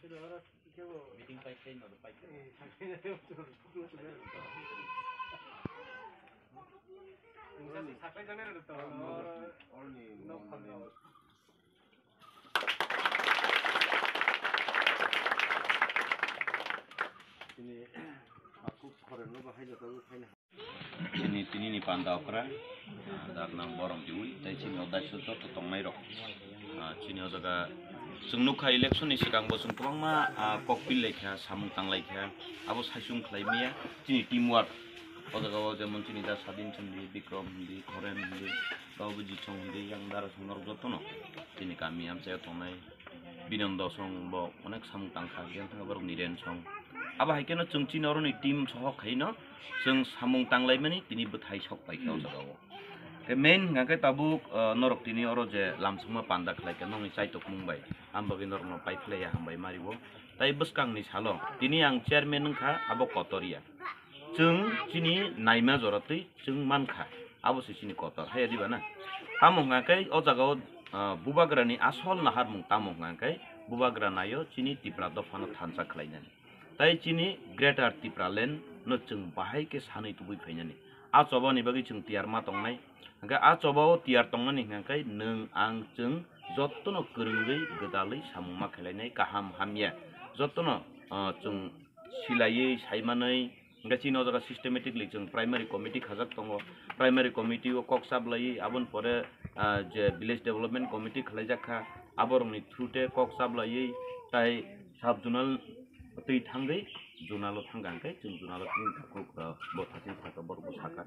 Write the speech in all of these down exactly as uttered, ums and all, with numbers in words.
Chini tini ni panda okra, ah, dak nang borom diwi, tei chini o daisuk joto tongnai rok. Ah, chini o jaga chwng nukha election ni swkang bo chwng kwbangma, ah, kok pil laikha, samung tang laikha, abo saichung khlai maya chini team work. O jaga o jemon chini da Sadin Chandi, Bikrom Hindi, Khoren Hindi, Babu Jisong Hindi, yang dara song norok joto no chini kami amchai o tongnai. Binondo song bo onek samung tangkha, yang thangkha borok Niren song. Abo hai kheno chwng chini oroni team sohok khaino chwng samung tanglaimani tini bwthai sok paikha o jaga o. Khe main hwnkha khe tabuk, ah, norok tini oro je lamsongma panda khlaikha nokni chaitokmung bai, ang bagwi norokno paiphlaiya hambai mario. Tai bwskangni salo tini ang chairman wngkha abo Kotoria. Chwng chini naima jora twi chwng mankha, abo se chini kotor, haiya diba na? Tamo hwnka khe o jaga o, ah, bubagrani asol naharmung tamo hwnka khe bubagra naio chini Tipra dophano thansa khlainani. Tai chini Greater Tipraland no chwng bahai khe sanwi tubui phainani. A choba ni bagwi chwng tiyar ma tongnai. Hwnkhe a choba o tiyar tongnani hwnka khe nwng ang chwng jotono kwrwngwi gwdalwi samung ma khlainai, kaham hamya jotono, ah, chwng silaiwi saimanwi. Hwnkhe chini o jaga systematically chwng primary committee khajak tongo. Primary committee o kok chaplaiwi aboni pore, ah, je village development committee khwlaijak kha, aborokni through te kok chaplaiwi tai sub zonal twi thangwi zonal o thangkha, hwnkhe chwng zonal o thangwi kha kok, ah, bo thaching sakha, borok bo sakha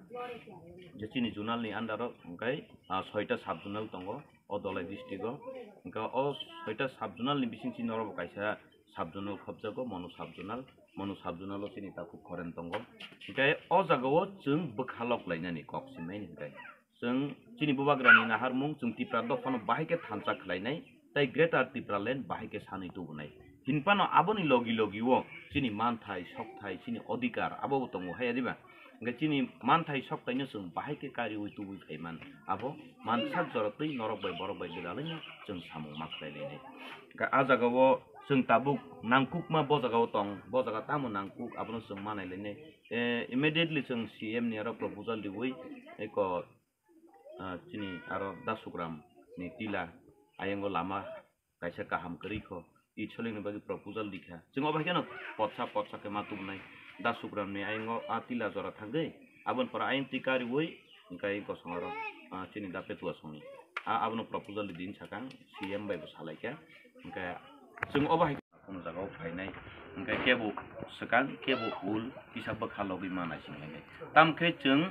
je chini zonal ni under o hwnkhe, ah, soita sub zonal tongo o Dholai district o. Hwnkhe o soita sub zonal ni bising chini oro bo kaisa sub zonal khopjago, Manu sub zonal. Manu sub zonal o chini takhuk Khoren tongo. Hwnkhe o jaga o chwng bwkha lok lainani kok simani hwnkhe chwng chini bubagrani naharmung chwng Tipra dophano bahai khe thansa khlainai tei Greater Tipraland bahai khe sanwi tubunai. Hinphano aboni logi logi o chini manthai, sokthai, chini odhikar abo bo tongo, haiya diba? Hwnkhe chini manthai sokthai no chwng bahai khe kariui tubui phaiman, abo mansak jora twi norok bai borok bai gwdalwi no chwng samung ma khlai lainai. Hwnkhe a jaga o chwng tabuk nangkukma bo jaga o tong, bo jaga tamo nangkuk abono chwng ma nai lainai. Eh, immediately chwng C M ni aro proposal riui eko, ah, chini aro Dasukram ni tila ayango lama kaisa kaham kwrwi kho, i solikni bagwi proposal rikha. Chwng obo hai kheno potsa potsa khe ma tubunai. Dasukram ni ayang o a tila jora thangwi, aboni pore ayang twi kariui, hwnkhe kosong aro, ah, chini da Petua songni. A, abono proposal ri din sakang, C M bai bo salaikha. Hwnkhe chwng obo hai kheno jaga o phainai. Hwnkhe kebo swkang, kebo ul, kisa bwkha logwi ma naising lainai. Tamkhe chwng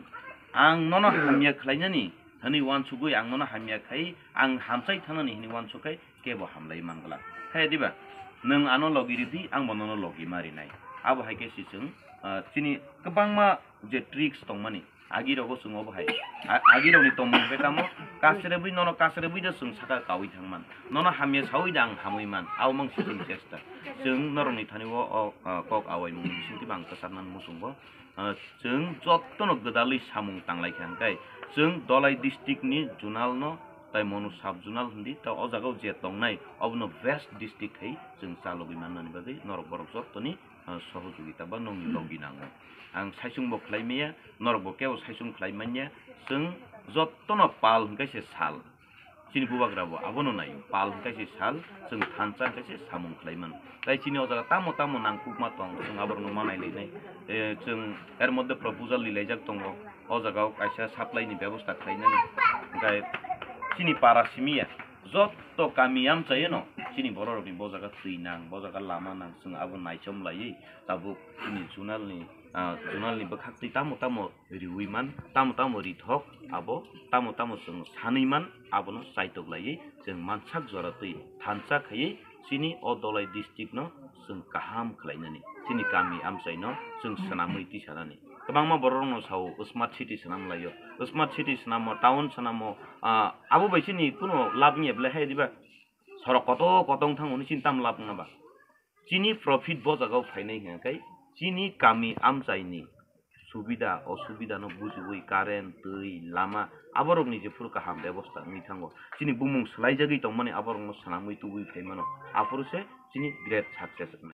ang nono hamya khlainani hwnwi uansugwi, ang nono hamya khai, ang hamchai thangnani hwnwi uansuk khai, kebo hamlai man glak. Haiya diba? Nwng ano logi ridi, ang bo nono logi ma rinai. Abo hai khe se chwng, ah, chini kwbangma je tricks tongmani, agi rogo chwng obo hai. A-, agi rokni tongmung khe tamo, kasrebwi nono kasrebwi da chwng saka kaui thangman. Nono hamya saui da ang hamui man. Abo mang se chwng chesta. Chwng norokni thani o, o, ah, kok awaimungni bisingtwi bo ang kwchar nani muchungo. Ah, chwng jotono gwdalwi samung tanglai kha hwnkhe, chwng Dholai district ni zonal no tai Manu sub zonal hindi, ta o jaga o je tongnai obono best district khai chwng chalogwi mannani bagwi norok borok jotoni, ah, sohojogita ba nokni logi nango. Ang saichung bo khlai maya, norok bo kebo saichung khlai manya, chwng jotono pal hwnkhe se sal. Chini bubagra bo abono naio, pal hwnkhe se sal, chwng thansa hwnkhe se samung khlai mano. Tai chini o jaga tamo tamo nangkukma tong, chwng aborokno ma nai lainai. Eh, chwng er moddhe proposal ri laijak tongo, o jaga o kaisa supply ni bebosta khlainani. Hwnkhe chini para simi ya, jotto kami amchaio no chini borok rokni bo jaga twi nang, bo jaga lama nang, chwng abo naichom laiwi tabuk chini zonal ni, ah, zonal ni bwkhak twi tamo tamo riui man, tamo tamo rithok abo, tamo tamo chwng sanwi man, abono chaitok laiwi chwng mansak jora twi thansa khaiwi chini o Dholai district no chwng kaham khlainani, chini kami amchai no chwng swnamwi tisanani. Kwbangma borok rokno sao smart city swnam laio, smart city swnamo, town swnamo, ah, abo bai chini kuno lab wngya belai hai diba? Sorok kotor kotor wng thango, chini tamo lab wngna ba? Chini profit bo jaga o phainai hwnkhe chini kami amchaini subida osubida no bujiwi, current, twi, lama, aborokni jephuru kaham bebosta wngwi thango. Chini bumung swlaijagwi tongmani aborokno swnamwi tubui phaimano, aphuru se chini great success wngnai.